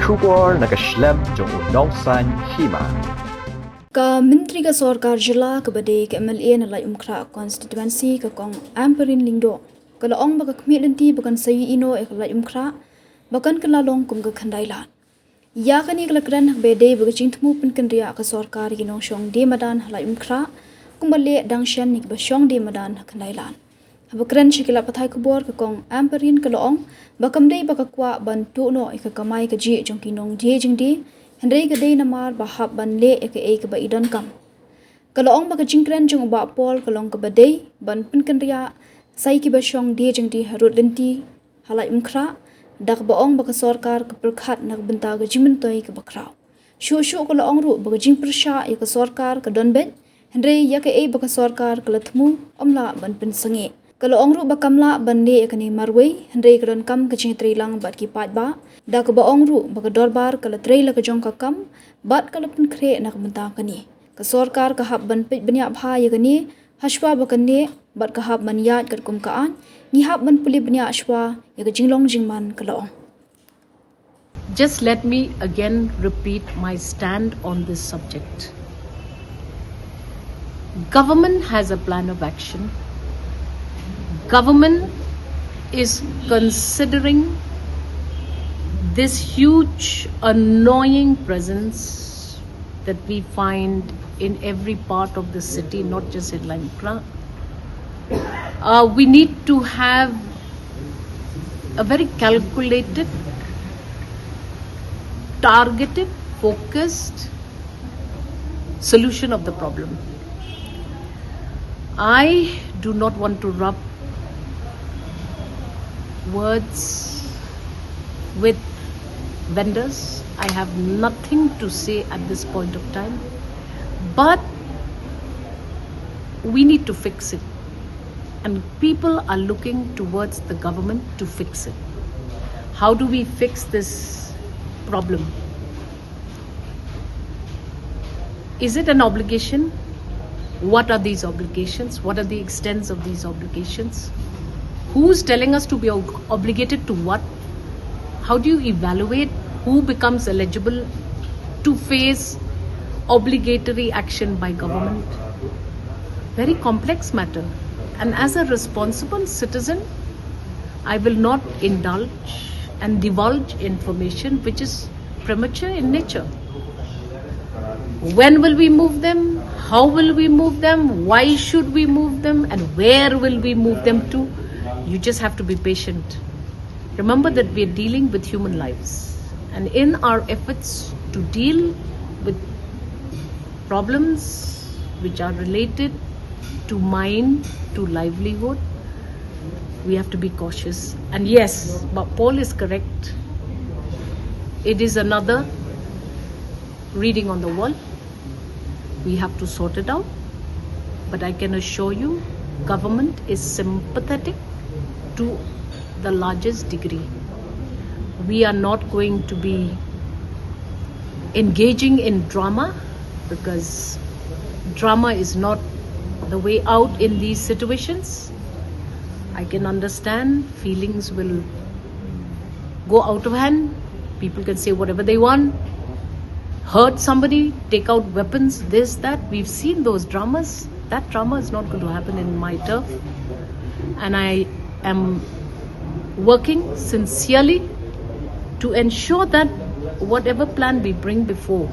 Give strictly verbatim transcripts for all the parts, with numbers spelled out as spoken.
Khubor na ka shlem jong u Nongsaiñ Hima. Ka Myntri ka Sorkar Jylla kaba dei ka M L A na Laitumkhrah Constituency ka Kong Ampareen Lyngdoh ka la ong ba ka khmih lynti ba kan sa ïohi noh ïa ka Laitumkhrah ba kan kylla long kum ka khyndai lad. Ïa kane ka la kren haba dei ba ka jingthmu pynkynriah ka sorkar ïa ki nongshong die madan ha Laitumkhrah kumba leh dang shen ïa kiba shong die madan ha khyndai lad. Haba kren sha ki lad pathai khubor ka Kong Ampareen ka la ong ba kam dei ba ka kwah ban tuh noh ïa ka kamai kajih jong ki nongdie jingdie, hynrei ka dei namar ba hap ban leh ïa kaei kaba i donkam. Ka la ong ba ka jingkren jong u Bah Paul ka long kaba dei ban pynkynriah sa ïa kiba shong die jingdie harud lynti ha Laitumkhrah, da kaba ong ba ka sorkar ka pyrkhat na ka bynta ka jingmyntoi kaba khraw. Shuh shuh ka la ong ruh ba ka jingpyrshah ïa ka sorkar ka don beit, hynrei ïa kaei ba ka sorkar ka la thmu ym lah ban pynsangeh. Ka la ong ruh ba kam lah ban leh ïa kane marwei, hynrei ka donkam ka jingtreilang bad ki paidbah, da kaba ong ruh ba ka dorbar ka la trei la ka jong ka kam bad ka la pynkhreh na ka bynta kane. Ka sorkar ka hap ban peit bniah bha ïa kane, hashwa ba kan leh, bad ka hap ban ïaid katkum ka aiñ. Ngi hap ban pule bniah shwa ïa ka jinglong jingman, ka la ong. Just let me again repeat my stand on this subject. Government has a plan of action. Government is considering this huge, annoying presence that we find in every part of the city, not just in Laitumkhrah. Uh, we need to have a very calculated, targeted, focused solution of the problem. I do not want to rub words with vendors. I have nothing to say at this point of time. But we need to fix it. And people are looking towards the government to fix it. How do we fix this problem? Is it an obligation? What are these obligations? What are the extents of these obligations? Who's telling us to be ob- obligated to what? How do you evaluate who becomes eligible to face obligatory action by government? Very complex matter. And as a responsible citizen, I will not indulge and divulge information which is premature in nature. When will we move them? How will we move them? Why should we move them? And where will we move them to? You just have to be patient. Remember that we are dealing with human lives. And in our efforts to deal with problems which are related to mind, to livelihood, we have to be cautious. And yes, but Paul is correct. It is another reading on the wall. We have to sort it out. But I can assure you, government is sympathetic to the largest degree. We are not going to be engaging in drama, because drama is not the way out in these situations. I can understand feelings will go out of hand. People can say whatever they want, hurt somebody, take out weapons, this, that. We've seen those dramas. That drama is not going to happen in my turf. And I am working sincerely to ensure that whatever plan we bring before,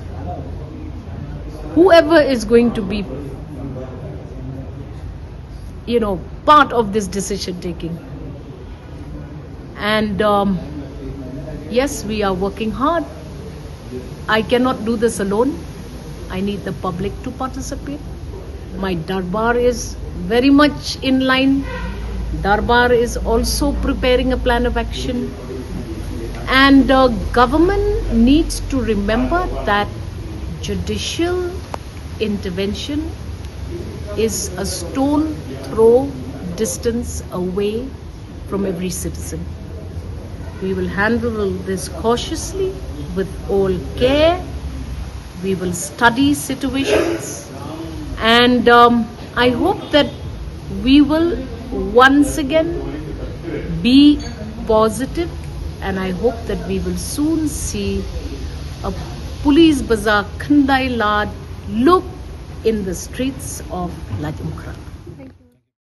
whoever is going to be, you know, part of this decision taking. And um, yes, we are working hard. I cannot do this alone. I need the public to participate. My Darbar is very much in line. Darbar is also preparing a plan of action. And uh, government needs to remember that judicial intervention is a stone throw distance away from every citizen. We will handle this cautiously, with all care. We will study situations, and um, I hope that we will once again be positive And I hope that we will soon see a police bazaar Khyndai Lad look in the streets of Lajmukhrah.